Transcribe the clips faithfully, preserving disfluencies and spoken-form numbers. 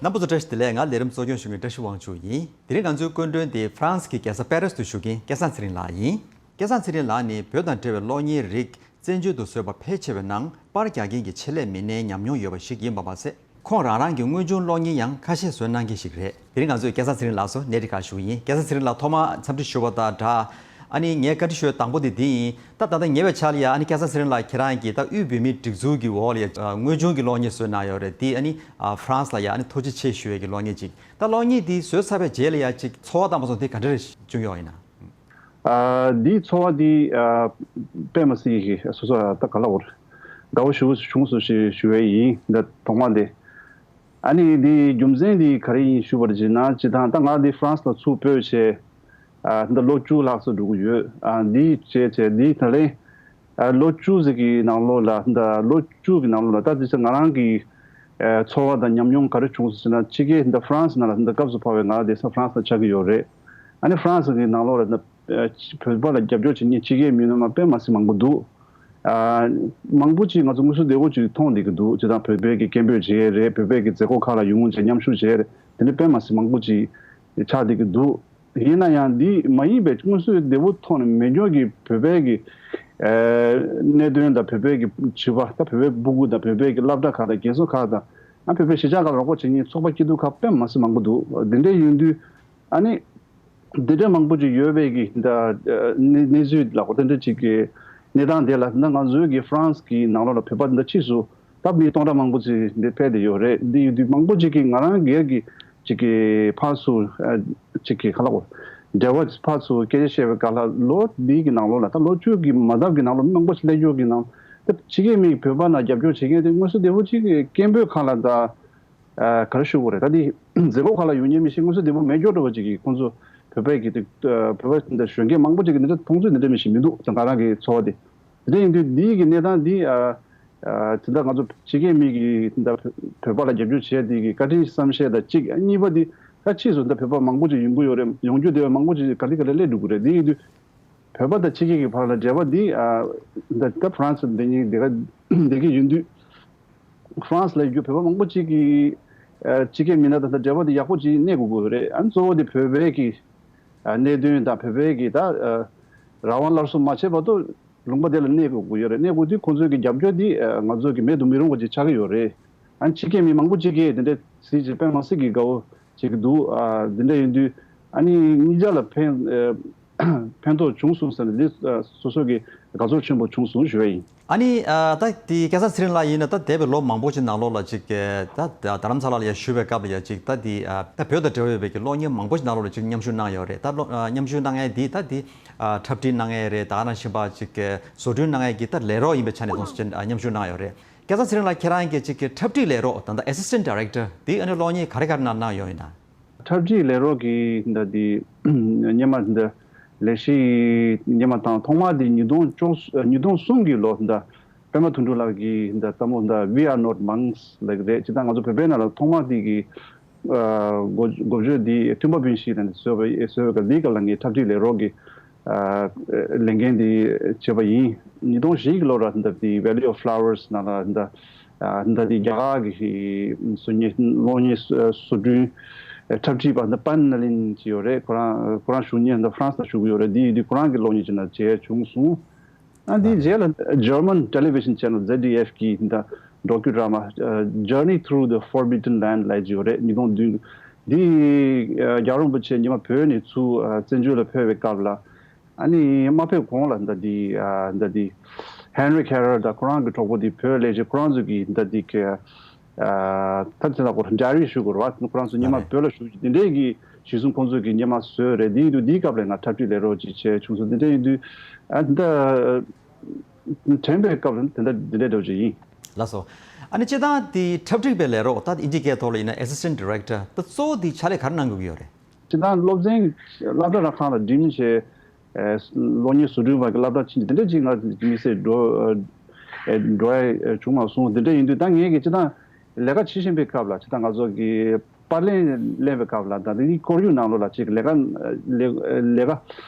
རྣམ་པ་ཚོ་བཀྲ་ཤིས་བདེ་ལེགས། ང་ལས་རིམ་གཙོ་སྐྱོང་ཞུ་མཁན་བཀྲ་ཤིས་དབང་ཕྱུག་ཡིན། དེ་རིང་ང་ཚོའི་སྐུ་མགྲོན་དེ་ཧྥ་རན་སི་གི་རྒྱལ་ས་པེ་རིས་དུ་བཞུགས་མཁན་སྐལ་བཟང་ཚེ་རིང་ལགས་ཡིན། སྐལ་བཟང་ཚེ་རིང་ལགས་ནི་བོད་དང་འབྲེལ་བའི་གློག་བརྙན་རིགས་བཙན་བྱོལ་དུ་བཟོས་པ་ཕལ་ཆེ་བའི་ནང་པར་རྒྱག་མཁན་གྱི་ཆེད་ལས་མི་སྣའི་ཉམས་མྱོང་ཡོད་པ་ཞིག་ཡིན་པ་མ་ཟད། ཁོང་རང་རང་གི་དངོས་བྱུང་གློག་བརྙན་ཡང་ཁ་ཤས་བཟོ་གནང་མཁན་ཞིག་རེད། དེ་རིང་ང་ཚོས་སྐལ་བཟང་ཚེ་རིང་ལགས་སུ་གནས་འདྲི་ཁག་ཞུ་གི་ཡིན། སྐལ་བཟང་ཚེ་རིང་ལགས་ཐོག་མར་འཚམས་འདྲི་ཞུ་བ་དང་སྦྲགས། ཨ་ནི་ངའི་བཀའ་འདྲི་ཞུ་བའི་དང་པོ་དེ་འདི་ཡིན། ད་ད་ལྟ་ཉེ་བའི་ཆར་ལ་ཡ་ཨ་ནི་སྐལ་བཟང་ཚེ་རིང་ལགས་ཁྱེད་རང་གིས་ད་དབུས་བོད་མིའི་སྒྲིག་འཛུགས་ཀྱི་འོག་ལ་ཡ་དངོས་བྱུང་གི་གློག་བརྙན་བཟོས་གནང་ཡོད་རེད། དེ་ཨ་ནི་ཧྥ་རན་སི་ལ་ཡ་ཨ་ནི་ཐུགས་རྗེ་ཆེ་ཞུ་བའི་གི་གློག་བརྙན་ཅིག་ད་གློག་བརྙན་འདི་བཟོས་ཚར་བའི་རྗེས་ལ་ཡ་ཅིག་ཚོར་བ་དང་པོ་སོང་དེ་ག་འདྲ་རེ་བྱུང་ཡོད་ཡིན་ན། ཨ། འདིའི་ཚོར་བ་འདི་ཨ། དཔེ་མ་སྲིད་ཀྱི་སོ་སོ་ད་ག་ལ་འོར་དགའ་བོ་ཞུ་བྱུང་སོང་ཞེས་ཞུ་བའི་ཡིན། འདི་ཐོག་མ་འདི། ཨ་ནི་འདིའི་རྒྱུ་མཚན་འདི་ག་རེ་ཡིན་ཞུ་བར་བྱས་ན། སྤྱིར་བཏང་ད་ང་འདི་ཧྥ་རན་སི་ལ་ཚུར་སྤོས་བྱས། ཨ། འདི་ལོ་བཅུ་ལྷག་ཙམ་འགྲོ་གི་ཡོད། ཨ། འདི་བྱས་བྱས་འདི་ད་ལན། ཨ། ལོ་བཅུ་ཟིག་གི་ནང་ལོགས་ལ་འདི་ལོ་བཅུ་གི་ནང་ལོགས་ལ་ད་འདི་ཚོ་ང་རང་གི་ཨ། ཚོར་བ་དང་ཉམས་མྱོང་ག་རེ་བྱུང་སོང་ཟེར་ན། ཕྱི་རྒྱལ་འདི་ཧྥ་རན་སི་ནང་ལ་འདི་སྐབས་སུ་བབས་པའི་ང་རང་དེང་སང་ཧྥ་རན་སི་ལ་ཆགས་ཀྱི་ཡོད་རེད། ཨ་ནི་ཧྥ་རན་སི་གི་ནང་ལོགས་ལ་འདི་ཨ། བོད་པ་ལ་རྒྱབ་སྐྱོར་བྱེད་མཁན་ཕྱི་རྒྱལ་མི་སྣ་མ་དཔེ་མ་སྲིད་མང་པོ་འདུག་ཨ། མང་པོ་ཅིག་ང་ཚོ་དངོས་ཟོག་བདེ་པོ་ཅིག་མཐོང་བསྡད་ཀྱི་འདུག་སྤྱིར་བཏང་བོད་པའི་གི་སྐད་འབོད་བྱེད་ཡས་རེད། བོད་པའི་གི་མཛད་སྒོ་ཁག་ལ་ཡོང་བྱས་མཉམ་ཞུགས་བྱེད་ཡས་རེད། དེ་འདྲ་དཔེ་མ་སྲིད་མང་པོ་ཅིག་ཆགས་བསྡད་ཀྱི་འདུག་ཡིན་ན་ཡང་འདི་མ་ཡིན་པའི་དངོས་ཟོག་བདེ་པོ་མཐོང་ནས་མེད་མཁན་གྱི་བོད་པའི་གི་ཨ། གནད་དོན་དང་། བོད་པའི་གི་བྱིས་པ་དང་། བོད་པའི་སྤུ་གུ་དང་། བོད་པའི་གི་སློབ་གྲྭ་ཁག་དང་། རྒན་གསོ་ཁག་དང་། ཨ། བོད་པའི་གཞིས་ཆགས་ཁག་ལ་རོགས་པ་བྱེད་མཁན་ཚོགས་པ་སྐྱིད་སྡུག་ཁག་དཔེ་མ་སྲིད་མང་པོ་འདུག་དེ་འདྲ་ཡིན་དུས་ཨ་ནི། འདི་འདྲ་མང་པོ་ཅིག་ཡོད་པའི་གི་ད་གནས་གནས་ཚུལ་ལ་གོ། དེ་འདྲ་ཅིག་གི་གནས་སྟངས་དེ་ལ་ད་ང་ཚོའི་གི་ཧྥ་རན་སི་གི་ནང་ལོགས་ལ་བོད་པ་འདི་འདྲ་ཕྱིས་སུ་ད་མི་སྟོང་ཕྲག་མང་པོ་ཅིག་འདི་ཕེབས་བསྡད་ཡོད་རེད། འདི་ཡོད་དུས་མང་པོ་ཅིག་གིས་ང་རང་སྒེར་གྱི་ཅིག་གི་ཕར་ཚུར་ཨ། ཅིག་གི་ག་ལ་གོ། འབྲེལ་བ་ཕར་ཚུར་སྐད་ཆ་བཤད་པའི་སྐབས་ལ་ལོ་འདི་གི་ནང་ལོགས་ལ། ད་ལོ་བཅུ་གི་མ་ཟད་གི་ནང་ལོགས་མི་མང་པོ་ཞིག་སླེབས་ཡོད་གི་ནང་། ད་ཕྱི་རྒྱལ་མི་བོད་པ་ནང་རྒྱབ་སྐྱོར་བྱེད་མཁན་དེ་དངོས་ཟོག་བདེ་པོ་ཅིག་གི་སྐད་འབོད་ཁག་ལ་ད། ཨ། ག་རེ་ཞུ་དགོས་རེད། ད་འདི་མཛད་སྒོ་ཁག་ལ་ཡོང་མཁན་མི་ཞིག་དངོས་ཟོག་བདེ་པོ་མེད་སྐྱོ་འགྲོ་བ་ཅིག་གིས་ཁོང་ཚོ་བོད་པའི་གི་དེ། ཨ། བོད་པ་འདི་གཞོན་སྐྱེས་མང་པོ་ཅིག་གིས་འདི་འདྲ་མཐོང་ཚུལ་འདི་འདྲ་མི་ཞིག་མི་འདུག་ད་ང་རང་གི་ཚོར་བ་དེ། དེ་ཡིན་དུས་འདི་གི་གནས་སྟངས་འདི། ཨ། ཨ། དེ་འདྲ་ང་ཚོ་ཕྱི་རྒྱལ་མི་གིས་འདི་འདྲ་བོད་པ་ལ་རྒྱབ་སྐྱོར་བྱས་དེ་གི་བཀའ་དྲིན་བསམ་ཤེས་དང་གཅིག་གཉིས་པ་འདི་ད་ཕྱིས་སུ་འདི་བོད་པ་མང་པོ་ཅིག་ཡོང་གི་ཡོད་རེད། ཡོང་རྒྱུ་དེ་བས་མང་པོ་ཅིག་ག་ལེ་ག་ལེ་སླེབས་འགྲོ་གི་རེད། དེ་ཡིན་དུས། བོད་པ་དང་ཕྱི་རྒྱལ་གྱི་བར་ལ་འབྲེལ་བ་འདི། ཨ། ད་ད་ཧྥ་རན་སི་འདི་གཉིས་འདི་ག་འདི་ག་ཡིན་དུས། ཧྥ་རན་སི་ལ་ཡོད་རྒྱུ་བོད་པ་མང་པོ་ཅིག་གིས། ཨ། ཕྱི་རྒྱལ་མི་སྣ་དང་ད་འབྲེལ་བ་འདི་ཡག་པོ་ཅིག་གནས་དགོས་ཀྱི་ཡོད་རེད། ཨ་ནི་གཙོ་བོ་དེ་བོད་པའི་གི། ཨ། གནད་དོན་དང་བོད་པའི་གི་ད། ཨ། རང་དབང་སླར་གསོ་མ་བྱས་བར་དུ་ལུང་པ་དེ་ལ་གནས་དགོས་ཀྱི་ཡོད་རེད། གནས་དགོས་དུས་ཁོང་ཚོའི་གི་རྒྱབ་སྐྱོར་འདི། ཨ། ང་ཚོ་གི་མེད་དུ་མི་རུང་བ་ཅིག་ཆགས་ཀྱི་ཡོད་རེད། ཨ་ནི་ཕྱི་རྒྱལ་མི་མང་པོ་ཅིག་གིས་དེ་འདྲ་གཟིགས་བྱས་དཔེ་མ་སྲིད་ཀྱི་དགའ་བོ་བྱེད་ཀྱི་འདུག་ཨ། དེ་འདྲ་ཡིན་དུས་ཨ་ནི་གཉིས་ཆ་ལ་ཕན། ཨ། ཕན་ཐོགས་བྱུང་སོང་ཟེར་ནས་འདི། ཨ། སོ་སོ་གི་དགའ་ཚོར་ཆེན་པོ་བྱུང་སོང་ཞུ་བ་ཡིན། ཨ་ནི། ཨ། ད་དེ་སྐལ་བཟང་ཚེ་རིང་ལགས་ཡིན་ན་ད་འདས་པའི་ལོ་མང་པོ་ཞིག་ནང་ལོགས་ལ་ཅིག་ད་ད་རྡ་རམ་ས་ལ་ལ་ཡ་བཞུགས་པའི་སྐབས་ལ་ཡ་ཅིག་ད་དེ། ཨ། ད་བོད་དང་འབྲེལ་བ་ཡོད་པའི་གི་གློག་བརྙན་མང་པོ་ཞིག་ནང་ལོགས་ལ་ཅིག་མཉམ་ཞུགས་གནང་ཡོད་རེད། ད་གློག་ཨ། མཉམ་ཞུགས་གནང་མཁན་དེ་ད་དེ། ཨ། འཁྲབ་ཁྲིད་གནང་མཁན་རེད། ད་ག་ནང་བཞིན་པ་ཅིག་གི་བཟོ་སྐྲུན་གནང་མཁན་གྱི་ད་ལས་རོགས་ཡིན་པའི་ཆ་ནས་དེ་ཚོ་ཅིག་མཉམ་ཞུགས་གནང་ཡོད་རེད། སྐལ་བཟང་ཚེ་རིང་ལགས་ཁྱེད་རང་གི་ཅིག་གི་འཁྲབ་ཁྲིད་ལས་རོགས་ད་ལྟ་Assistant Director་དེ་ཨ་ནི་གློག་བརྙན་ག་རེ་ག་རེ་གནང་གནང་ཡོད་ཡིན་ན། འཁྲབ་ཁྲིད་ལས་རོགས་ཀྱི་འདི་འདི་སྔོན་མ་འདི་ལས་གཞི་སྔོན་མ་དང་ཐོག་མ་འདི་ཉིས་སྟོང་བཅུ་ཉིས་སྟོང་གསུམ་གྱི་ལོ་འདི་པད་མ་དོན་གྲུབ་ལགས་ཀྱི་འདི་ལྟད་མོ་འདི་We Are Not Monks་ལབ་ཀྱི་རེད། ཅི་ད་ང་ཚོ་བོད་པའི་ནང་ལ་ཐོག་མ་འདི་གི་ཨ། འགོ་འགོ་བརྗོད་འདི་མཐུན་པ་སྤུན་བཞི་ལ་ནི་བཟོས་པ་བཟོས་པའི་སྐབས་འདིའི་སྐབས་ལ་ངས་འཁྲབ་ཁྲིད་ལས་རོགས་ཀྱི་ཨ། ལས་འགན་འདི་བྱས་པ་ཡིན། ཉིས་སྟོང་བཞི་གི་ལོ་ར་འདི་འདི་Valley of Flowers་ནང་ལ་འདི་ཨ། འདི་འདི་རྒྱ་གར་གྱི་བཟོ་བརྙན་གློག་བརྙན་བཟོ་བཟོ་སྐྲུན་འཁྲབ་ཁྲིད་པ་འདི་པན་ནཱ་ལིན་ཅིག་ཡོད་རེད། ཁོ་རང་ཁོ་རང་བཞུགས་མཁན་འདི་ཧྥ་རན་སི་ལ་བཞུགས་ཀྱི་ཡོད་རེད། འདི་ཡིན་དུས་ཁོ་རང་གི་གློག་བརྙན་ཅིག་ནང་མཇལ་བྱུང་སོང་། ཨ། འདིའི་རྗེས་ལ་German television channel Z D F་གི་འདི་docudrama Journey Through the Forbidden Land་ལབ་ཅིག་ཡོད་རེད། ཉིས་སྟོང་བདུན། འདི་ཨ། རྒྱལ་བ་རིན་པོ་ཆེ་ཉི་མ་བོད་ནས་ཚུར་ཨ། བཙན་བྱོལ་ལ་ཕེབས་པའི་སྐབས་ལ། ཨ་ནི་མ་ཕེབས་གོང་ལ་འདི་འདི་ཨ། འདི་འདི་Henry Carroll་དང་ཁོ་རང་གི་གྲོགས་པོ་འདི་བོད་ལས་བྱེད་ཁོ་རང་ཚོ་གི་འདི་འདི་གི་ཨ། ད་དེ་ལ་ཁོ་རང་diary་ཞུ་དགོས་རེད་བ། ཁོ་རང་ཚོ་སྔོན་མ་ཨ་རེད། བོད་ལ་བཞུགས་རྒྱུ་དེ་འདྲས་ཀྱི་གཞི་བཟུང་ཁོང་ཚོ་གིས་སྔོན་མ་བཟོས་རེད། དེ་ཡིན་དུས་དེའི་སྐབས་ལ་ང་འཁྲབ་ཁྲིད་ལས་རོགས་ཅིག་བྱས་བྱུང་སོང་། དེ་འདྲས་ཡིན་དུས་ཨ། འདི་དྲན་པའི་སྐབས་ལ་དེ་འདྲ་དེ་འདྲས་འདྲ་བོ་ཅིག་ཡིན། ལགས་སོ། ཨ་ནི་སྤྱིར་བཏང་དེ་འཁྲབ་ཁྲིད་པའི་ལས་རོགས་ད་དབྱིན་ཇིའི་སྐད་ཐོག་ལ་ཡིན་ན་Assistant Director་ད་གཙོ་བོ་དེ་ཕྱག་ལས་ག་རེ་གནང་དགོས་ཀྱི་ཡོད་རེད། སྤྱིར་བཏང་སློབ་ཚན་སློབ་གྲྭ་ཁང་ལ་འགྲིམ་བྱས། ཨེ། གློག་བརྙན་བཟོ་སྐྲུན་པ་གི་སློབ་གྲྭ་ཕྱིན་ཅིག་དེ་འདྲ་ཅིག་ང་དམིགས་བསལ་འགྲོ་ཨེ། འགྲོ་ཡ་བྱུང་མ་སོང་། དེ་འདྲ་ཡིན་དུས་ད་ངས་ཀྱི་སྤྱིར་བཏང་ལས་ཀ་བྱེད་བཞིན་པའི་སྐབས་ལ་སྤྱིར་བཏང་ང་ཚོ་གི་པར་ལེན་ལེན་པའི་སྐབས་ལ་ད་དེ་ནི་ཁོར་ཡུག་ནང་ལོགས་ལ་ཅིག་ལས་ཀ་ལས་ལས་ཀ་བྱེད་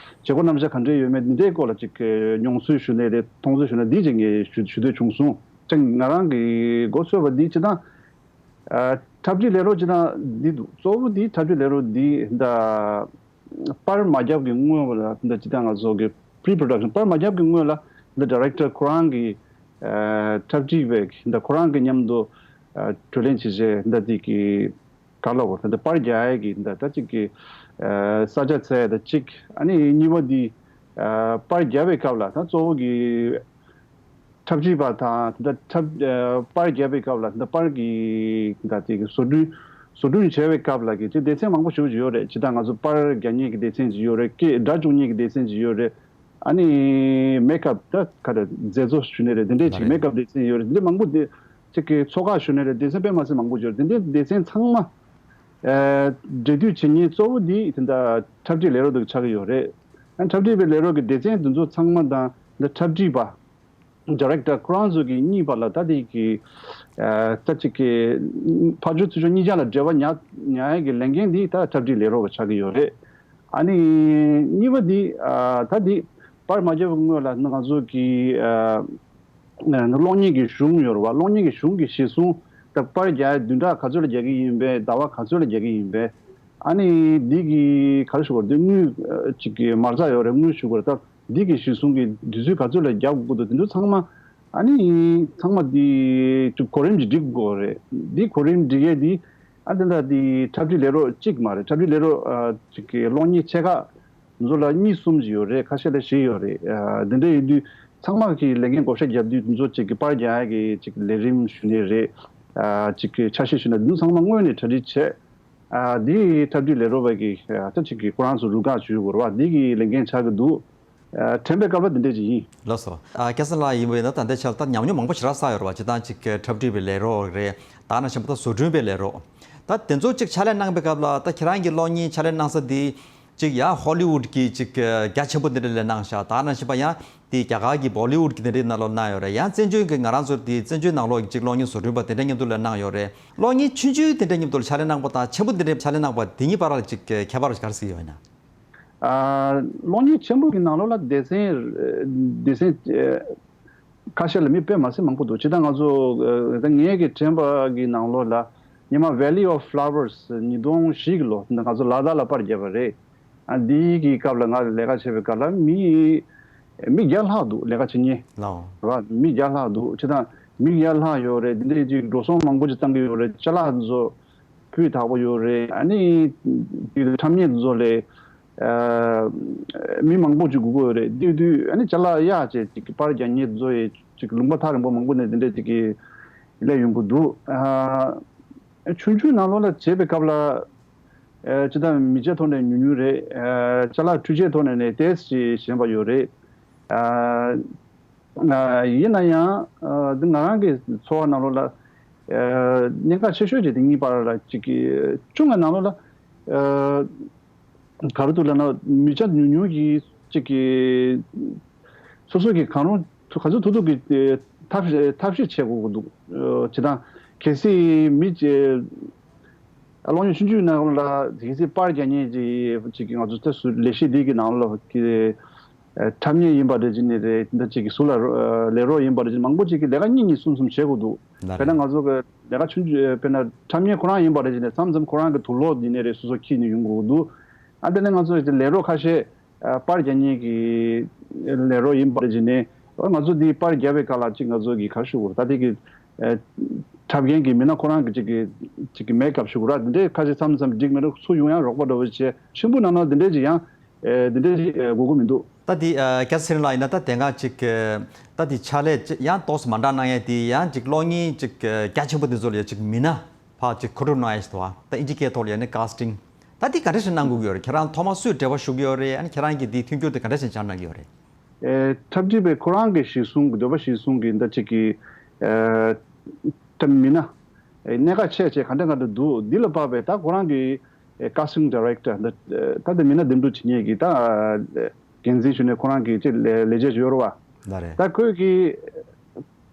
སྒོ་རྣམ་གཞག་ག་འདྲས་ཡོད་མེད་འདི་འདྲའི་སྐོར་ལ་ཅིག་མྱོང་ཚོར་ཞུ་ནས་རེད། མཐོང་ཚུལ་ཞུ་ན་འདི་ཅིག་ངས་ཞུ་ཞུ་འདོད་བྱུང་སོང་། ཅིག་ང་རང་གི་མགོ་ཚོས་པ་འདི་སྤྱིར་བཏང་ ཨ། འཁྲབ་ཁྲིད་ལས་རོགས་ཅི་དང་འདི་འདུག་གཙོ་བོ་འདི་འཁྲབ་ཁྲིད་ལས་རོགས་འདི་ད་པར་མ་བརྒྱབ་ཀྱི་སྔོན་ལ་ད་ཅི་དང་ང་ཚོ་གི་pre-production པར་མ་བརྒྱབ་ཀྱི་སྔོན་ལ་ད་director ཁོ་རང་གི་ཨ། འཁྲབ་ཁྲིད་པའི་ད་ཁོ་རང་གི་མཉམ་དུ་ཨ། གྲོས་གླེང་བྱེད་བྱས་ད་དེ་གི་ག་ལ་གོ་ད་པར་རྒྱག་ཡས་ཀྱི་ད་ད་ཅིག་གི་ཨ། ས་ཆ་འཚོལ་ཡས་ད་གཅིག་ཨ་ནི་གཉིས་པ་འདི་ཨ། པར་རྒྱག་པའི་སྐབས་ལ་ད་གཙོ་བོ་གི་འཁྲབ་ཁྲིད་པ་དང་ད་འཁྲབ་ཨ། པར་རྒྱག་པའི་སྐབས་ལ་ད་པར་གྱི་ད་དེ་གི་བཟོ་སྐྲུན་བཟོ་སྐྲུན་བྱས་པའི་སྐབས་ལ་གི་ཅིག་སྡེ་ཚན་མང་པོ་ཞིག་ཡོད་རེད། ཇི་ལྟར་ང་ཚོ་པར་རྒྱག་མཁན་གྱི་སྡེ་ཚན་ཅིག་ཡོད་རེད། སྐད་སྒྲ་སྒྱུར་མཁན་གྱི་སྡེ་ཚན་ཅིག་ཡོད་རེད། ཨ་ནི་མེག་ཨབ་ད་ག་རེ་མཛེས་བཟོ་ཞུ་ནི་རེད། དེ་འདྲས་ཅིག་མེག་ཨབ་སྡེ་ཚན་ཡོད་རེད། དེ་འདྲས་མང་པོ་དེ་ཅིག་གི་ཚོགས་ཁག་ཞུ་ནི་རེད། སྡེ་ཚན་དཔེ་མ་སྲིད་མང་པོ་ཡོད་རེད། དེ་འདྲས་སྡེ་ཚན་ཚང་མ་ཨ། འབྲེལ་མཐུད་བྱེད་མཁན་གཙོ་བོ་འདི་དེ་འདྲ་འཁྲབ་ཁྲིད་ལས་རོགས་འདུག་ཆགས་ཀྱི་ཡོད་རེད། ཨ། འཁྲབ་ཁྲིད་པའི་ལས་རོགས་ཀྱི་སྡེ་ཚན་དེ་ཚོ་ཚང་མ་དང་འདི་འཁྲབ་ཁྲིད་པ་director ཁོ་རང་ཚོ་གི་གཉིས་བར་ལ་ད་དེ་གི་ཨ། ད་ཅིག་གི་ཕར་ཕྱོགས་ཚུར་ཕྱོགས་གཉིས་ཆ་ལ་འབྲེལ་བ་ཉར་ཉར་ཡས་ཀྱི་ལས་འགན་འདི་ད་འཁྲབ་ཁྲིད་ལས་རོགས་པ་ཆགས་ཀྱི་ཡོད་རེད། ཨ་ནི་གཉིས་པ་འདི་ཨ། ད་འདི་པར་མ་བརྒྱབ་པའི་སྔོན་ལ་ང་ཚོ་གི་ཨ། གློག་བརྙན་གྱི་གཞུང་ཡོད་རེད་བ། གློག་བརྙན་གྱི་གཞུང་གི་གཞི་བཟུང་ད་པར་རྒྱག་ཡས་བདུན་ཕྲག་ག་ཚོད་ལ་རྒྱག་གི་ཡིན་པས། ཟླ་བ་ག་ཚོད་ལ་རྒྱག་གི་ཡིན་པས། ཨ་ནི་འདི་གི་ག་རེ་ཞུ་དགོས་རེད། འདི་དངུལ་ཨ། ཅིག་གི་མ་རྩ་ཡོད་རེད། དངུལ་ཞུ་དགོས་རེད། ད་འདི་གི་གཞི་བཟུང་གི་དུས་ཚོད་ག་ཚོད་ལ་རྒྱག་དགོས་འདུག་དེ་ཚོ་ཚང་མ་ཨ་ནི་ཚང་མ་འདི་ཅིག་གོ་རིམ་ཅིག་སྒྲིག་དགོས་རེད། འདི་གོ་རིམ་སྒྲིག་ཡས་འདི་ཨ། འདི་འདྲ་འདི་འཁྲབ་ཁྲིད་ལས་རོགས་གཅིག་མ་རེད། འཁྲབ་ཁྲིད་ལས་རོགས་ཨ། ཅིག་གི་གློག་བརྙན་ཆེ་ཁག་ང་ཚོ་ལ་གཉིས་གསུམ་ཅིག་ཡོད་རེད། ཁ་ཤས་ལ་བཞི་ཡོད་རེད། ཨ། འདི་འདྲ་ཡིན་དུས་ཚང་མ་གི་ལས་འགན་བགོ་བཤའ་བརྒྱབ་དུས་ང་ཚོ་ཅིག་གི་པར་རྒྱག་ཡ་གི་ཅིག་ལས་རིམ་ཞུ་ནི་རེད། ཨ། ཅིག་གི་ཆ་ཤས་ཞུ་ན་འདི་ཚང་མ་སྔོན་ནས་གྲ་སྒྲིག་བྱས། ཨ། འདི་འཁྲབ་ཁྲིད་ལས་རོགས་པ་གི་ཨ། ད་ཅིག་གི་ཁོ་རང་ཚོ་རུ་ཁག་ཞུ་དགོས་རེད་བ། འདི་གི་ལས་འགན་ཆགས་ཀྱི་འདུག་ཨ། དྲན་པའི་སྐབས་ལ་འདི་འདྲས་ཅིག་ཡིན། ལགས་སོ། ཨ། སྐལ་བཟང་ལགས་ཡིན་པ་ཡིན་ན་ད་ལྟའི་ཆར་ད་ཉམས་མྱོང་མང་པོ་ཞེ་དྲག་བསགས་ཡོད་རེད་བ། སྤྱིར་བཏང་ཅིག་འཁྲབ་ཁྲིད་པའི་ལས་རོགས་རེད། ད་ནང་བཞིན་པ་ད་བཟོ་སྐྲུན་པའི་ལས་རོགས། ད་དེ་ཚོ་ཅིག་ཕྱག་ལས་གནང་པའི་སྐབས་ལ་ད་ཁྱེད་རང་གི་གློག་བརྙན་ཕྱག་ལས་གནང་ས་དེ་ཅིག་ཡང་ཧོ་ལི་ཝུད་ཀྱི་ཅིག་རྒྱ་ཆེན་པོ་དེ་འདྲ་ལ་གནང་ཤག་ད་ནང་བཞིན་པ་ཡང་དེ་རྒྱ་གར་གྱི་བོ་ལི་ཝུད་ཀྱི་དེ་འདྲའི་ནང་ལོགས་གནང་ཡོད་རེད། ཡང་བཙན་བྱོལ་གྱི་ང་རང་ཚོ་དེ་བཙན་བྱོལ་ནང་ལོགས་ཀྱི་ཅིག་གློག་བརྙན་བཟོ་སྐྲུན་པ་དེ་འདྲ་མཉམ་དུ་ལ་གནང་ཡོད་རེད། གློག་བརྙན་ཆུང་ཆུང་དེ་འདྲ་མཉམ་དུ་ལ་ཕྱག་ལས་གནང་པ་དང་ཆེན་པོ་དེ་འདྲའི་ཕྱག་ལས་གནང་པ་དེ་གཉིས་བར་ལ་ཅིག་ཁྱད་པར་ག་རེ་ཟིག་ཡོད་ན། ཨ། གློག་བརྙན་ཆེན་པོ་གི་ནང་ལོགས་ལ་སྡེ་ཚན་སྡེ་ཚན་ཁ་ཤས་ལ་མི་དཔེ་མ་སྲིད་མང་པོ་འདུག་ཇི་ལྟར་ང་ཚོ་ཨ། ད་ངེད་ཀྱི་དྲན་པ་གི་ནང་ལོགས་ལ་སྔོན་མ་Valley of Flowers ཉིས་སྟོང་བཞི་གི་ལོ་ང་ཚོ་ལ་དྭགས་ལ་པར་བརྒྱབ་པ་རེད། ཨ། འདིའི་གི་སྐབས་ལ་ང་ལས་ཀ་བྱེད་པའི་སྐབས་ལ་མི་མི་བརྒྱ་ལྷག་འདུག་ལས་ཀ་བྱེད་མཁན་ལའོ། རེད་བ། མི་བརྒྱ་ལྷག་འདུག་ཇི་ལྟར་མི་བརྒྱ་ལྷག་ཡོད་རེད། འདི་འདྲའི་ཅིག་འགྲོ་སོང་མང་པོ་ཅིག་བཏང་གི་ཡོད་རེད། ཅ་ལག་ཚོ་སྤུས་དག་པོ་ཡོད་རེད། ཨ་ནི་འཁྲབ་མཁན་ཚོ་ལས་ཨ། མི་མང་པོ་ཅིག་དགོས་ཀྱི་ཡོད་རེད། དེ་དུས་ཨ་ནི་ཅ་ལག་གཡར་བྱས་ཅིག་པར་རྒྱག་མཁན་ཚོ་ཡི་ཅིག་ལུང་པ་ཐག་རིང་པོ་མང་པོ་ནས་དེ་འདྲས་ཅིག་གི་སླེབས་ཡོང་གི་འདུག་ཨ། ཆུང་ཆུང་ནང་ལོགས་ལ་བྱེད་པའི་སྐབས་ལ་ཨ། ཅི་ལྟར་མི་ཆའི་ཐོག་ནས་ཉུང་ཉུང་རེད། ཨ། ཅ་ལག་འཕྲུལ་ཆས་ཐོག་ནས་ནས་ཏོག་ཙམ་ཞན་པ་ཡོད་རེད། ཨ། ཨ། ཡིན་ན་ཡང་ཨ། འདི་ང་རང་གི་འཚོ་བ་ནང་ལོགས་ལ་ཨ། གནད་འགག་ཆེ་ཤོས་ཅིག་དེ་གཉིས་བར་ལ་ཅིག་གི་ཆུང་བའི་ནང་ལོགས་ལ་ཨ། ག་རེ་འདུག་ལབ་ན་མི་ཆ་ཉུང་ཉུང་གི་ཅིག་གི་སོ་སོ་གི་གང་རུང་ག་ཚོད་ཐུབ་ཐུབ་ཀྱི་ཐབས་ཐབས་ཤེས་བྱེད་དགོས་ཀྱི་འདུག་ཨ། ཇི་ལྟར་གལ་སྲིད་མི་ཅིག་གློག་བརྙན་ཆུང་ཆུང་ནང་ལ་གལ་སྲིད་པར་རྒྱག་མཁན་ཅིག་ཅིག་གི་ང་ཚོ་ད་སུ་ལས་གཞི་འདི་གི་ནང་ལ་གི་འཁྲབ་མཁན་ཡིན་པ་རེད་ཅེ་ནས་རེད། འདི་ཅིག་གི་ཟུར་ལ་ལས་རོགས་ཡིན་པ་རེད་ཅེ་མང་པོ་ཅིག་གི་ལས་ཀ་གཉིས་གཉིས་གསུམ་གསུམ་བྱེད་དགོས་འདུག་ལགས་རེད། དཔེར་ན་ང་ཚོ་གི་ལས་ཀ་ཆུང་ཆུང་དཔེར་ན་འཁྲབ་མཁན་ཁོ་རང་ཡིན་པ་རེད་ཅེ་ནས་མཚམས་མཚམས་ཁོ་རང་གི་དུག་ལོག་ཡིན་ནས་རེད། སོ་སོ་འཁྱེར་ནས་ཡོང་དགོས་འདུག་ཨ། དེ་ནས་ང་ཚོ་ལས་རོགས་ཁ་ཤས་ཨ། པར་རྒྱག་མཁན་གྱི་ལས་རོགས་ཡིན་པ་རེད་ཅེ་ནས་ང་ཚོ་འདི་པར་རྒྱག་པའི་སྐབས་ལ་ཅིག་ང་ཚོ་གི་ག་རེ་ཞུ་དགོས་རེད། ད་དེ་གི་ཨ། འཁྲབ་མཁན་གྱི་མི་སྣ་ཁོ་རང་གི་ཅིག་གི་ཅིག་གི་མེག་ཨབ་ཞུ་དགོས་རེད། འདི་འདྲའི་ཁ་ཤས་མཚམས་མཚམས་འགྲིག་མི་འདུག་ཚུར་ཡོང་ཡང་རོགས་པ་འདྲ་བོ་བྱས། ཆེན་པོ་ནང་ན་འདི་འདྲའི་ཅིག་ཡང་ཨ། འདི་འདྲའི་ཅིག་ཨ། དགོས་མཁོ་མི་འདུག་ད་འདི་ཨ། སྐལ་བཟང་ཚེ་རིང་ལགས་ཡིན་ན་ད་དེ་སྔ་ཅིག་ཨ། ད་འདི་ཕྱག་ལས་ཅིག་ཡང་ཏོག་ཙམ་མ་འདྲ་གནང་ཡས་དེ་ཡང་ཅིག་གློག་བརྙན་ཅིག་ཨ། རྒྱ་ཆེན་པོ་འདི་ཚོ་ལ་ཡ་ཅིག་མི་སྣ་ཕར་ཅིག་མཁོ་སྤྲོད་གནང་ཡས་ཞིག་འདུག་བ། ད་ཨིན་ཇི་སྐད་ཐོག་ལ་ཡ་ནི་ཀ་སི་ཊིང་། ད་འདི་ག་འདྲ་ཞིག་གནང་དགོས་ཀྱི་ཡོད་རེད། ཁྱེད་རང་ཐོག་མ་སུས་འབྲེལ་བ་ཞུ་གི་ཡོད་རེད། ཨ་ནི་ཁྱེད་རང་གི་འདི་མཐུན་འགྱུར་དེ་ག་འདྲ་ཞིག་སྦྱར་གནང་གི་ཡོད་རེད། ཨེ། འཁྲབ་ཁྲིད་པའི་ཁོ་རང་གི་གཞི་བཟུང་གི་འདོད་པ་གཞི་བཟུང་གི་འདི་གཅིག་གི་ཨེ། འཁྲབ་མི་སྣ། ཨེ། གནད་འགག་ཆེ་ཆེ་ག་འདྲ་ག་འདྲ་འདུག་འདི་ལ་དཔག་པའི་ད་ཁོ་རང་གི་ཨེ། ཀ་སི་ཊིང་ཌི་རེག་ཊར་འདི་ད་འདི་མི་སྣ་འདེམས་སྒྲུག་བྱེད་མཁན་གྱི་ད་འགན་འཛིན་ཞུ་ནས་ཁོ་རང་གི་ཅིག་ལས་ལས་བྱེད་ཅིག་ཡོད་རེད་བ། ལགས་རེད། ད་ཁོས་ཀྱི་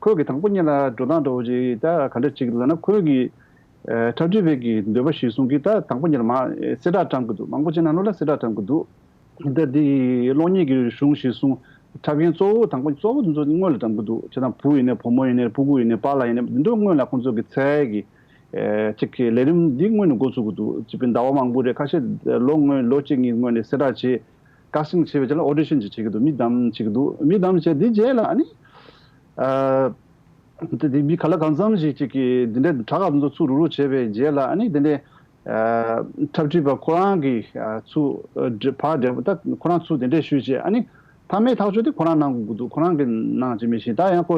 ཁོས་ཀྱི་དང་པོ་ཉིད་ལ་འགྲོ་སྟངས་འདྲ་བོ་ཅིག་ད་ག་འདྲ་ཅིག་ལབ་ན་ཁོས་ཀྱི་ཨེ། འཁྲབ་ཁྲིད་པའི་གི་འདོད་པ་གཞིར་བཟུང་གི་ད་དང་པོ་ཉིད་ལ་མ་གསལ་བསྒྲགས་བཀྲམ་གི་འདུག་མང་པོ་ཅིག་ནང་ལོགས་ལ་གསལ་བསྒྲགས་བཀྲམ་གི་འདུག་ད་འདི་གློག་བརྙན་གྱི་གཞུང་གཞིར་བཟུང་འཁྲབ་མཁན་གཙོ་བོ་དང་པོ་གཙོ་བོ་འདི་ཚོ་སྔོན་ལ་བཀྲམ་གི་འདུག་བྱས་ཙང་བུ་ཡིན་ནའི་བུ་མོ་ཡིན་ནའི་སྤུ་གུ་ཡིན་ནའི་པཱ་ལགས་ཡིན་ནའི་འདི་ཚོ་སྔོན་ལ་ཁོང་ཚོ་གི་འཚོལ་གི་ ཨེ་ཅིག་གི་ལས་རིམ་འདི་སྔོན་ནས་འགོ་ཚུགས་ཀྱི་འདུག་ཅིག་པའི་ཟླ་བ་མང་པོ་རེད། ཁ་ཤས་ལོ་སྔོན་ལོ་གཅིག་གཉིས་སྔོན་ནས་གསལ་བསྒྲགས་བྱས། ཀ་སིང་བྱས་པའི་རྗེས་ལ་ཨོ་ཌི་ཤན་ཅིག་བྱེད་ཀྱི་འདུག་མི་བདམས་བྱེད་ཀྱི་འདུག་མི་བདམས་བྱས་འདི་རྗེས་ལ་ཨ་ནི་ཨ་དེ་དེ་མི་ག་ལ་གང་འཚམ་ཞིག་ཅིག་གིས་འདི་འདྲའི་དྲ་ཁ་ཚོ་ཚུར་རུག་རུག་བྱས་པའི་རྗེས་ལ་ཨ་ནི་དེ་འདྲའི་ཨ་འཁྲབ་ཁྲིད་པ་ཁོ་རང་གིས་ཨ་ཚུར་ཨ་འདྲི་ཕར་འདྲི་ད་ཁོ་རང་ཚུར་དེ་འདྲས་ཞུས་བྱས། ཨ་ནི་མཐའ་མའི་ཐག་གཅོད་དེ་ཁོ་རང་གནང་དགོས་ཀྱི་འདུག་ཁོ་རང་གིས་གནང་བྱས་མི་ཤེས། ད་ཡང་ཁོ་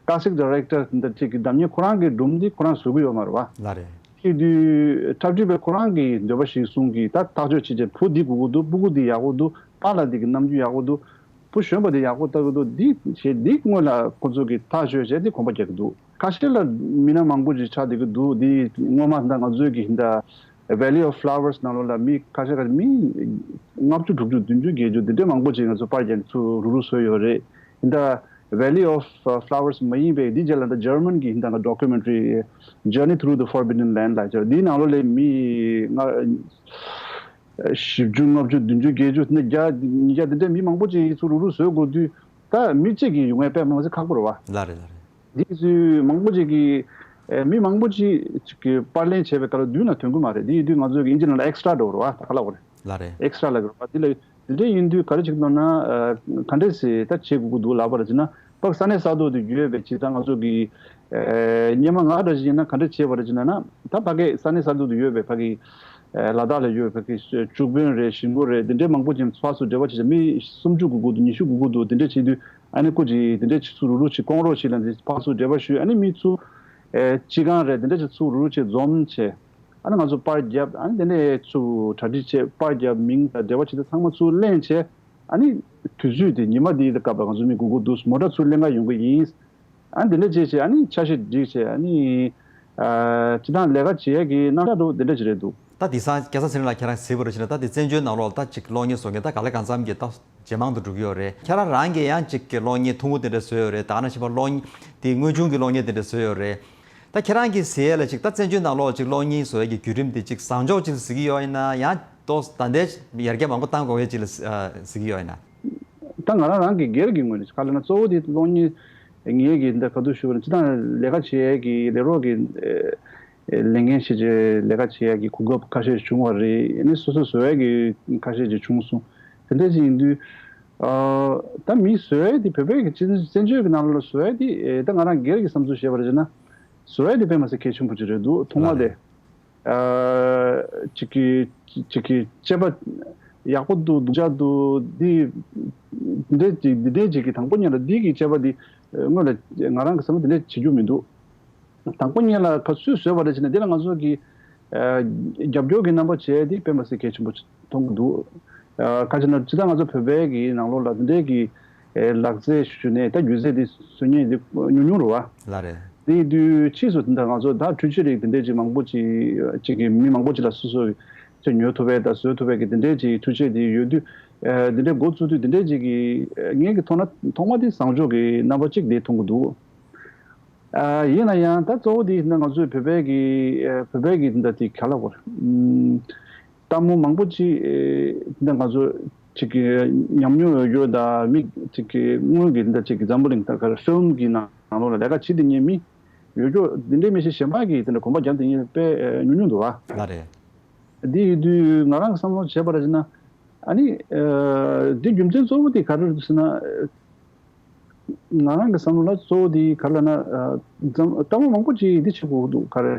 ཀ་སིག་ཌི་རེག་ཊར་འདི་ཅིག་གི་བདམས་མཁན་ཁོ་རང་གི་སྒྲུང་འདི་ཁོ་རང་བཟོ་གི་ཡོད་མ་རེད་བ། ལགས་རེད། དེ་དུས་འཁྲབ་ཁྲིད་པས་ཁོ་རང་གི་འདོད་པ་ཞིག་གསུང་གིས་ད་ཐག་གཅོད་བྱེད་ཅེས། བུ་འདི་དགོས་ཀྱི་འདུག་སྤུ་གུ་འདི་ཡག་པོ་འདུག་པཱ་ལགས་འདི་གི་རྣམ་འགྱུར་ཡག་པོ་འདུག་བུ་གཞོན་པ་འདི་ཡག་པོ་ལྟ་གི་འདུག་འདི་བྱས་འདི་སྔོན་ལ་ཁོ་ཚོ་གིས་ཐག་གཅོད་བྱས་ཏེ་གོམ་པ་རྒྱག་གི་འདུག་ཁ་ཤས་ལ་མི་སྣ་མང་པོ་ཅིག་ཆགས་བསྡད་ཀྱི་འདུག་འདི་སྔོན་མ་ད་ང་ཚོའི་གི་ད་Valley of Flowers ནང་ལོགས་ལ་མི་ཁ་ཤས་ཀ་མི་ལྔ་བཅུ་དྲུག་ཅུ་བདུན་ཅུ་བརྒྱད་ཅུ་འདི་འདྲའི་མང་པོ་ཅིག་ང་ཚོ་པར་རྒྱག་ཚུར་རུག་རུག་བཟོས་ཡོད་རེད། ད་Valley of Flowers མ་ཡིན་པའི་འདི་རྗེས་ལ་ད་ཇར་མན་གི་ད་ང་ཌོ་ཀུ་མེན་ཊ་རི་Journey Through the Forbidden Land ལབ་ཅིག་འདིའི་ནང་ལོགས་ལ་མི་ལྔ་བཞི་བཅུ་ལྔ་བཅུ་བདུན་ཅུ་བརྒྱད་ཅུ་ནས་བརྒྱ་ཉིས་བརྒྱ་འདི་འདྲའི་མི་མང་པོ་ཅིག་ཚུར་རུག་རུག་བཟོས་དགོས་དུས་ད་མི་གཅིག་གིས་ཡོང་ཡས་དཔེ་མ་སྲིད་ཁག་པོ་རེད་བ། ལགས་རེད་ལགས་རེད། འདི་ཚོའི་མང་པོ་ཅིག་གིས་ཨེ་མི་མང་པོ་ཅིག་ཅིག་གིས་པར་ལེན་བྱས་པའི་སྐབས་ལ་མདུན་ལ་ཐོན་གི་མ་རེད། འདི་ཡིན་དུས་ང་ཚོ་གི་ཨིན་ཇི་ནང་ལ་ཨེག་སི་ཊ་ར་འགྲོ་རེད་བ། ད་ག་ལབ་དགོས་རེད། ལགས་རེད། ཨེག་སི་ཊ་ར་ལབ་དགོས་རེད་བ། འདི་ལ་འདི་འདྲ་ཡིན་དུས་ག་རེ་བྱེད་ཀྱི་འདུག་ན་ཨ་ག་འདྲས་སེ་ད་བྱེད་དགོས་ཀྱི་འདུག་ལབ་པ་རེད་ཅེ་ན། ཕར་ས་གནས་ས་ཐོག་ཏུ་ཡོད་པའི་ཇི་ལྟར་ང་ཚོ་གི་ཨེ་སྔོན་མ་ང་འདྲ་ཞིག་ཡིན་ན་ག་འདྲ་བྱས་པ་རེད་ཅེ་ན་ན། ད་ཕ་གི་ས་གནས་ས་ཐོག་ཏུ་ཡོད་པའི་ཕ་གི་ཨེ་ལ་དྭགས་ལ་ཡོད་པའི་ཕ་གི་ཅུ་བོན་རེད། ཞིང་པོ་རེད། འདི་འདྲའི་མང་པོ་ཅིག་ཕར་ཚུར་འབྲེལ་བ་བྱེད་ཅེས། མི་སུམ་ཅུ་དགུ་དགུ་འདུག་ཉི་ཤུ་དགུ་དགུ་འདུག་འདི་འདྲ་བྱེད་དུས་ཨ་ནི་ཀོ་ཅི་འདི་འདྲ་བྱེད་ཚུར་རུག་རུག་བྱེད། སྐོང་རོགས་བྱེད་ལབ་འདི་ཕར་ཚུར་འབྲེལ་བ་ཞུས། ཨ་ནི་མི་ཚུར་ཨེ་སྤྱི་ཁང་རེད། འདི་འདྲ་བྱེད་ཚུར་རུག་རུག་བྱེད་འཛོམས་བྱེད། ཨ་ནི་ང་ཚོ་པར་བརྒྱབ། ཨ་ནི་དེ་ནས་ཚུར་གྲ་སྒྲིག་བྱས། པར་བརྒྱབ། མིང་དང་འབྲེལ་བ་བྱེད་དུས་ཚང་མ་ཚུར་ལེན་བྱས། ཨ་ནི་དུས་ཚོད་དེ་ཉི་མ་འདིའི་སྐབས་ལ་ང་ཚོ་མི་དགུ་དགུ་འདུག་མོ་ཊ་ཚུར་ལེན་ག་ཡོང་གི་ཡིན། ཨ་ནི་དེ་འདྲ་བྱས་བྱས་ཨ་ནི་འཆར་གཞི་སྒྲིག་བྱས། ཨ་ནི་ཨ་སྤྱི་བཏང་ལས་ཀ་བྱེད་ཡས་ཀྱི་རྣམ་གཞག་འདྲ་བོ་དེ་འདྲ་ཅིག་རེད་འདུག་ད་དེང་སང་སྐལ་བཟང་ཚེ་རིང་ལགས་ཁྱེད་རང་གཟིགས་པ་རེད་བྱས་ན་ད་དེ་བཙན་བྱོལ་ནང་ལོགས་ལ་ད་ཅིག་གློག་བརྙན་བཟོ་མཁན་ད་ག་ལེ་གང་འཚམ་གྱི་ད་ཇེ་མང་དུ་འགྲོ་གི་ཡོད་རེད། ཁྱེད་རང་རང་གིས་ཡང་ཅིག་གི་གློག་བརྙན་ཐུང་ངུ་དེ་འདྲ་བཟོས་ཡོད་རེད། ད་ནང་བཞིན་པ་གློག་བརྙན་དེ་དངོས་བྱུང་གི་གློག་བརྙན་དེ་འདྲ་བཟོས་ཡོད་རེད། ད་ཁྱེད་རང་གིས་གཟིགས་ཡས་ལ་ཅིག་ད་བཙན་བྱོལ་ནང་ལོགས་ཅིག་གློག་བརྙན་བཟོ་ཡས་ཀྱི་བརྒྱུད་རིམ་དེ་ཅིག་བཟང་ཕྱོགས་ཅིག་གཟིགས་ཀྱི་ཡོད་ཡིན་ན། ཡང་ཏོག་ཙམ་ད་ལྟའི་ཡར་རྒྱས་མང་པོ་བཏང་དགོས་ཡས་ཅིག་ལ་གཟིགས་ཀྱི་ཡོད་ཡིན་ན། ད་ང་རང་རང་གི་སྒེར་གྱི་ངོས་ནས་ག་ལབ་ན་གཙོ་བོ་དེ་གློག་བརྙན་ངས་ཀྱི་འདི་ག་དུས་ཞུ་བ་ན་སྤྱི་བཏང་ལས་ཀ་བྱེད་ཡས་ཀྱི་ལས་རོགས་ཀྱི་ལས་འགན་བྱེད་ཀྱི་ལས་ཀ་བྱེད་ཡས་ཀྱི་གོ་སྐབས་ཁ་ཤས་བྱུང་བ་རེད། ཨ་ནི་སོ་སོ་བཟོ་ཡས་ཀྱི་ཁ་ཤས་ཅིག་བྱུང་སོང་། དེ་འདྲ་ཅིག་ཡིན་དུས་ཨ་ད་མི་བཟོ་ཡས་དེ་བོད་པའི་གི་བཙན་བཙན་བྱོལ་གྱི་ནང་ལ་བཟོ་ཡས་དེ་ཨེ་ད་ང་རང་སྒེར་གྱི་བསམ་ཚུལ་བཤད་པ་རེད་ཅེ་ན། བཟོ་ཡས་དེ་དཔེ་མ་སྲིད་གལ་ཆེན་པོ་ཅིག་རེད་འདུག་ཐོག་མ་ལགས་དེ། རེད། ཨ་ཅིག་གི་ཅིག་གི་དཔྱད་པ་ཡག་པོ་འདུག་སྡུག་ཅག་འདུག་འདི་འདི་འདྲས་ཅིག་འདི་འདྲས་ཅིག་གི་དང་པོ་ཉིད་ལ་འདི་གི་དཔྱད་པ་འདི་སྔོན་ལ་ང་རང་གི་བསམ་བློ་འདི་འདྲས་བྱེད་རྒྱུ་མི་འདུག་དང་པོ་ཉིད་ལ་ཕར་ཚུར་བཟོས་པ་རེད་ཅེ་ན་འདི་ལ་ང་ཚོ་གི་ཨ་རྒྱབ་སྐྱོར་གྱི་རྣམ་པ་བྱས་ཏེ་དཔེ་མ་སྲིད་གལ་ཆེན་པོ་མཐོང་གི་འདུག་ཨ་ག་ཅི་ན་ཇི་ལྟར་ང་ཚོ་བོད་པའི་གི་ནང་ལོགས་ལ་འདི་འདྲའི་གི་ཨེ་ལག་རྩལ་ཞུ་ནས་ད་སྒྱུ་རྩལ་འདི་བཟོ་མཁན་འདི་ཉུང་ཉུང་རེད་བ། ལགས་རེད། དེ་ཡིན་དུས་ཕྱིས་སུ་འདི་འདྲ་ང་ཚོ་ད་འཕྲུལ་ཆས་རིགས་འདི་འདྲའི་ཅིག་མང་པོ་ཅིག་ཅིག་གི་མི་མང་པོ་ཅིག་ལ་སོ་སོ་ཅིག་ཉོ་ཐུབ་པའི་ད་བཟོ་ཐུབ་པའི་གི་འདི་འདྲའི་ཅིག་འཕྲུལ་ཆས་འདི་ཡོད་དུས་ཨེ་འདི་འདྲའི་འགོ་བཙུགས་དུས་འདི་འདྲའི་ཅིག་གི་ཨེ་ངས་གི་མཐོང་ན་ཐོག་མ་དེ་བཟང་ཕྱོགས་ཀྱི་རྣམ་པ་གཅིག་དེ་མཐོང་གི་འདུག་ཨ་ཡིན་ན་ཡང་ད་གཙོ་བོ་དེ་ཡིན་ན་ང་ཚོའི་བོད་པའི་གི་ཨེ་བོད་པའི་གི་འདི་འདྲ་དེ་ག་ལ་གོ་རེད། ཨམ། ལྟད་མོ་མང་པོ་ཅིག་ཨེ་འདི་ང་ཚོ་ཅིག་གི་ཉམས་མྱོང་ཡོད་རྒྱུ་དང་མི་ཅིག་གི་སྔོན་གྱི་འདི་ཅིག་གི་འཛམ་བུ་གླིང་ད་ག་རེ་ཧྥིལ་མི་གི་ནང་ནང་ལོགས་ལ་ལས་ཀ་བྱེད་དེ་ཉན་མི་ཡོད་རྒྱུ་འདི་འདྲའི་མི་ཞིག་གཞན་པ་གིས་འདི་འདྲ་གོམ་པ་རྒྱབ་དེ་ཉན་དཔེ་ཨེ་ཉུང་ཉུང་འདུག་བ། ལགས་རེད། འདི་ཡོད་དུས་ང་རང་གི་བསམ་བློ་བྱས་པ་རེད་ཅེ་ན་ཨ་ནི་ཨེ་འདི་རྒྱུ་མཚན་གཙོ་བོ་དེ་ག་རེ་རེད་ཟེར་ན། ང་རང་གི་བསམ་བློ་ལ་གཙོ་བོ་དེ་ག་ལ་ན་ཨ་འཛམ་ལྟད་མོ་མང་པོ་ཅིག་འདི་བྱེད་དགོས་འདུག་ག་རེ།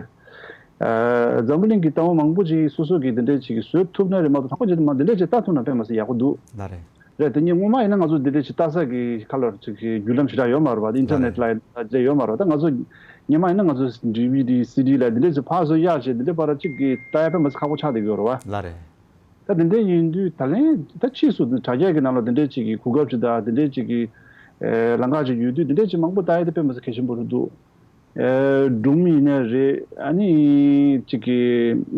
ཨ་འཛམ་བུ་གླིང་གི་ལྟད་མོ་མང་པོ་ཅིག་སོ་སོ་གིས་འདི་འདྲས་ཅིག་བཟོ་ཐུབ་ན་རེད་མ་གཏོགས་དང་པོ་ཅིག་མ་འདི་འདྲས་ཅིག་ལྟ་ཐུབ་ན་དཔེ་མ་སྲིད་ཡག་པོ་འདུག་ལགས་རེད། རེད་དེ་ཉིད་སྔོན་མ་ཡིན་ན་ང་ཚོ་འདི་འདྲས་ཅིག་ལྟ་ས་གི་ཁ་ལ་ཅིག་གི་བརྒྱུད་ལམ་ཞེ་དྲག་ཡོད་མ་རེད་པ། ཨིན་ཊར་ནེཊ་ལ་ཡིན་ན་ཡོད་མ་རེད་པ། ད་ང་ཚོ་སྔོན་མ་ཡིན་ན་ང་ཚོ་ཌི་ཝི་ཌི་སི་ཌི་ལ་འདི་འདྲས་ཅིག་ཕར་ཚུར་གཡར་བྱས་འདི་འདྲས་པར་ཅིག་གི་ལྟ་ཡ་དཔེ་མ་སྲིད་ཁག་པོ་ཆགས་བསྡད་ཀྱི་ཡོད་རེད་པ། ལགས་རེད། ད་དེ་འདྲ་ཡིན་དུས་ད་ལན་ད་ཕྱིས་སུ་དྲ་རྒྱ་གི་ནང་ལ་དེ་འདྲའི་ཅིག་གི་གོ་སྐབས་ཅིག་དང་དེ་འདྲའི་ཅིག་གི་ཨེ་ལམ་ཁ་ཅིག་ཡོད་དུས་དེ་འདྲའི་ཅིག་མང་པོ་ལྟ་ཡ་དེ་དཔེ་མི་སྲིད་གལ་ཆེན་པོ་རེད་འདུག་ཨེ་སྒྲུང་ཡིན་ནའི་རེད། ཨ་ནི་ཅིག་གི་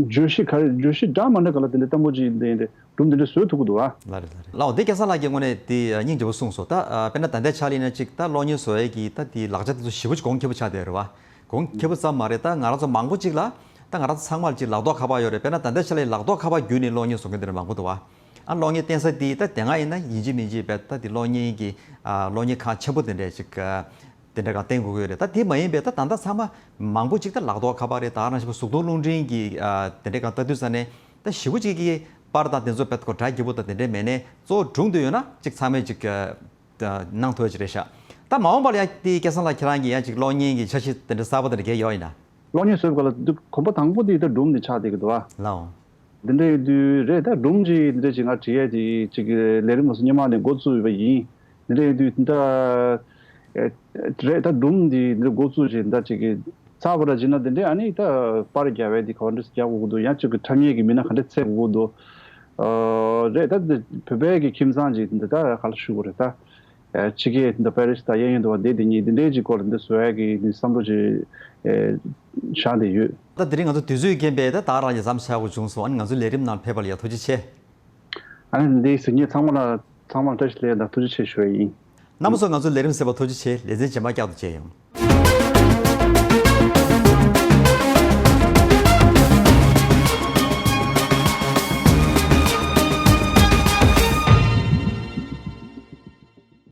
བརྗོད་གཞི་ག་རེ་བརྗོད་གཞི་འདྲ་མ་འདྲ་ག་ལ་དེ་འདྲའི་ལྟད་མོ་ཅིག་ཡིན་དེ་ཡིན་དེ་སྒྲུང་དེ་འདྲ་བཟོ་ཐུབ་ཀྱི་འདུག་ཨ། ལགས་རེད་ལགས་རེད། ལགས་འོ་དེ་སྐལ་བཟང་ལགས་ཀྱིས་དངོས་གནས་དེ་སྙིང་རྗེ་པོ་གསུངས་སོང་། ད་དཔེར་ན་ད་ལྟའི་ཆ་ལ་ཡིན་ན་ཅིག་ད་གློག་བརྙན་བཟོ་ཡས་ཀྱི་ད་དེ་ལག་ཆ་དེ་ཚོ་ཞེ་པོ་ཅིག་གོང་ཁེ་པོ་ཆགས་བསྡད་རེད་པ། གོང་ཁེ་པོ་ཙམ་མ་རེད། ད་ང་རང་ཚོ་མང་པོ་ཅིག་ལ་ད་ང་རང་ཚོ་ཚང་མར་ཅིག་ལག་ཐོག་ཁ་པར་ཡོད་རེད། དཔེར་ན་ད་ལྟའི་ཆ་ལ་ལག་ཐོག་ཁ་པར་བརྒྱུད་ནས་གློག་བརྙན་བཟོ་མཁན་དེ་འདྲ་མང་པོ་འདུག་བ། ཨ་གློག་བརྙན་བསྟན་ས་དེ་ད་དེ་སྔ་ཡིན་ན་ཡིན་གཅིག་མིན་གཅིག་བས་ད་དེ་གློག་བརྙན་གྱི་ཨ་གློག་བརྙན་ཁང་ཆེན་པོ་དེ་འདྲས་ཅིག་ཨ་ དེ་འདྲ་གང་བསྟན་དགོས་ཀྱི་ཡོད་རེད། ད་དེ་མ་ཡིན་པའི་ད་ད་ལྟ་ཚང་མ་མང་པོ་ཅིག་ད་ལག་ཐོག་ཁ་པར་རེད། ད་རང་བཞིན་པ་གཟུགས་མཐོང་རླུང་འཕྲིན་གྱི་ཨ་དེ་འདྲ་གང་ལྟ་དུས་ཙ་ནས་ད་ཞེ་པོ་ཅིག་གི་པར་དང་དེ་ཚོ་བེད་ཁོ་སྒྲ་སྐྱིད་པོ་དང་དེ་འདྲ་མེད་ནས་གཙོ་བོ་སྒྲུང་དེ་ཡོད་ན་ཅིག་ཚང་མས་ཅིག་ཨ་གནང་ཐུབ་ཡ་ཅིག་རེད་ཤག་ད་མ་འོངས་པ་ལ་ཡང་དེ་སྐལ་བཟང་ལགས་ཁྱེད་རང་གིས་ཡང་ཅིག་གློག་བརྙན་གྱི་འཆར་གཞི་དེ་འདྲ་གསར་པ་དེ་འདྲ་གས་ཡོད་ཡིན་ན། གློག་བརྙན་བཟོས་པ་ལ་འདི་གོམ་པ་དང་པོ་དེ་ད་སྒྲུང་འདི་ཆགས་བསྡད་ཀྱི་འདུག་ཨ། ལའོ། འདི་འདྲ་ཡོད་དུས་རེད། ད་སྒྲུང་ཅིག་འདི་འདྲ་ཅིག་ང་བྲིས་ཡས་དེ་ཅིག་ལས་རིམ་ལ་སོ་སྔོན་མ་ནས་འགོ་བཙུགས་ཡོད་པ་ཡིན། འདི་འདྲ་ཡོད་དུས་ད་རེད། ད་སྒྲུང་འདི་འདི་འགོ་བཙུགས་བྱས་ད་ཅིག་གི་ཚར་བ་ར་བྱས་ན་འདི་འདྲ་ཨ་ནི་ད་པར་རྒྱག་པའི་དེ་ག་བ་འདྲ་རྒྱག་དགོས་ཀྱི་འདུག་ཡང་ཅིག་གི་འཁྲབ་མཁན་གྱི་མི་སྣ་ག་འདྲ་འཚོལ་དགོས་ཀྱི་འདུག་རེད། ད་འདི་བོད་པའི་གི་ཁྱིམ་ཚང་ཅིག་འདི་ད་ག་ལ་ཞུ་དགོས་རེད་ད། ཕྱི་རྒྱལ་འདི་པེ་རིས་དང་གཡས་གཡོན་དུ་བ་འདི་འདི་གཉིས་འདི་འདྲའི་གཅིག་སྐོར་འདི་བཟོ་ཡ་གི་འདི་བསམ་བློ་ཅིག་བཞག་བསྡད་ཡོད། ད་དེ་རིང་ང་ཚོ་དུས་ཚོད་རྐྱེན་པས་ད་ད་རང་གི་མཚམས་བཞག་དགོས་བྱུང་སོང་། ཨ་ནི་ང་ཚོའི་ལས་རིམ་ནང་ཕེབས་པ་ལ་ཡ་ཐུགས་རྗེ་ཆེ། ཨ་ནི་འདི་གཟིགས་མཁན་ཚང་མ་ལ་ཚང་མ་ལ་བཀྲ་ཤིས་བདེ་ལེགས་དང་ཐུགས་རྗེ་ཆེ་ཞུ་ཡ་ཡིན། རྣམ་པ་ཚོ་ང་ཚོའི་ལས་རིམ་གཟིགས་པ་ཐུགས་རྗེ་ཆེ། ལེ་ཚན་རྗེས་མ་བསྐྱར་དུ་མཇལ་ཡོང་།